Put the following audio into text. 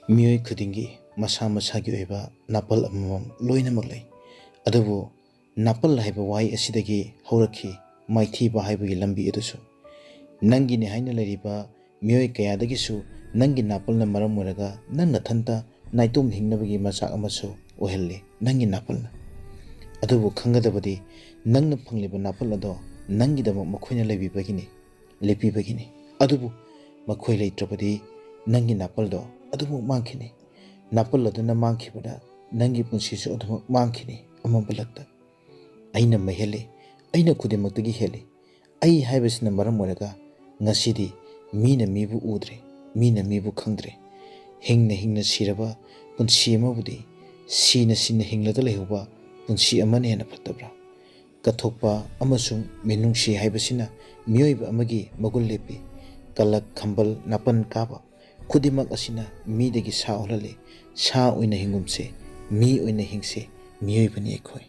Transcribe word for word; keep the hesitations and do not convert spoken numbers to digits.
ꯃꯤꯑꯣꯏ ꯈꯨꯗꯤꯡꯒꯤ ꯃꯁꯥ ꯃꯁꯥꯒꯤ ꯑꯣꯏꯕ ꯅꯥꯄꯜ ꯑꯃꯃꯝ ꯂꯣꯏꯅꯃꯛ ꯂꯩ꯫ ꯑꯗꯨꯕꯨ ꯅꯥꯄꯜ ꯍꯥꯏꯕ ꯋꯥꯍꯩ ꯑꯁꯤꯗꯒꯤ ꯍꯧꯔꯛꯈꯤ ꯃꯥꯏꯊꯤꯕ ꯍꯥꯏꯕꯒꯤ ꯂꯝꯕꯤ ꯑꯗꯨꯁꯨ꯫ ꯅꯪꯒꯤꯅꯤ ꯍꯥꯏꯅ ꯂꯩꯔꯤꯕ ꯃꯤꯑꯣꯏ ꯀꯌꯥꯗꯒꯤꯁꯨ ꯅꯪꯒꯤ ꯅꯥꯄꯜꯅ ꯃꯔꯝ ꯑꯣꯏꯔꯒ ꯅꯪ ꯅꯊꯟꯇ ꯅꯥꯏꯇꯣꯝ ꯍꯤꯡꯅꯕꯒꯤ ꯃꯆꯥꯛ ꯑꯃꯁꯨ ꯑꯣꯏꯍꯜꯂꯤ, ꯅꯪꯒꯤ ꯅꯥꯄꯜꯅ꯫ ꯑꯗꯨꯕꯨ ꯈꯪꯒꯗꯕꯗꯤ, ꯅꯪꯅ ꯐꯪꯂꯤꯕ ꯅꯥꯄꯜ ꯑꯗꯣ ꯅꯪꯒꯤꯗꯃꯛ ꯃꯈꯣꯏꯅ ꯂꯩꯕꯤꯕꯒꯤꯅꯤ, ꯂꯦꯞꯄꯤꯕꯒꯤꯅꯤ꯫ ꯑꯗꯨꯕꯨ ꯃꯈꯣꯏ ꯂꯩꯇ꯭ꯔꯕꯗꯤ ꯅꯪꯒꯤ ꯅꯥꯄꯜꯗꯣ ꯑꯗꯨꯃꯛ ꯃꯥꯡꯈꯤꯅꯤ꯫ ꯅꯥꯄꯜ ꯑꯗꯨꯅ ꯃꯥꯡꯈꯤꯕꯗ ꯅꯪꯒꯤ ꯄꯨꯟꯁꯤꯁꯨ ꯑꯗꯨꯃꯛ ꯃꯥꯡꯈꯤꯅꯤ, ꯑꯃꯝꯕ ꯂꯛꯇ꯫ ꯑꯩꯅ ꯃꯩ ꯍꯦꯜꯂꯤ, ꯑꯩꯅ ꯈꯨꯗꯤꯡꯃꯛꯇꯒꯤ ꯍꯦꯜꯂꯤ꯫ ꯑꯩ ꯍꯥꯏꯕꯁꯤꯅ ꯃꯔꯝ ꯑꯣꯏꯔꯒ ꯉꯁꯤꯗꯤ ꯃꯤꯅ ꯃꯤꯕꯨ ꯎꯗ꯭ꯔꯦ, ꯃꯤꯅ ꯃꯤꯕꯨ ꯈꯪꯗ꯭ꯔꯦ꯫ ꯍꯤꯡꯅ ꯍꯤꯡꯅ ꯁꯤꯔꯕ ꯄꯨꯟꯁꯤ ꯑꯃꯕꯨꯗꯤ ꯁꯤꯅ ꯁꯤꯅ ꯍꯤꯡꯂꯒ ꯂꯩꯍꯧꯕ ꯄꯨꯟꯁꯤ ꯑꯃꯅ ꯍꯦꯟꯅ ꯐꯠꯇꯕ꯭ꯔꯥ? ꯀꯠꯊꯣꯛꯄ ꯑꯃꯁꯨꯡ ꯃꯤꯅꯨꯡꯁꯤ ꯍꯥꯏꯕꯁꯤꯅ ꯃꯤꯑꯣꯏꯕ ꯑꯃꯒꯤ ꯃꯒꯨꯟ ꯂꯦꯞꯄꯤ꯫ ꯀꯂꯛ, ꯈꯝꯕꯜ, ꯅꯥꯄꯟ ꯀꯥꯕ ꯈꯨꯗꯤꯡꯃꯛ ꯑꯁꯤꯅ ꯃꯤꯗꯒꯤ ꯁꯥ ꯑꯣꯜꯍꯜꯂꯤ꯫ ꯁꯥ ꯑꯣꯏꯅ ꯍꯤꯡꯒꯨꯝꯁꯦ, ꯃꯤ ꯑꯣꯏꯅ ꯍꯤꯡꯁꯦ, ꯃꯤꯑꯣꯏꯕꯅꯤ ꯑꯩꯈꯣꯏ꯫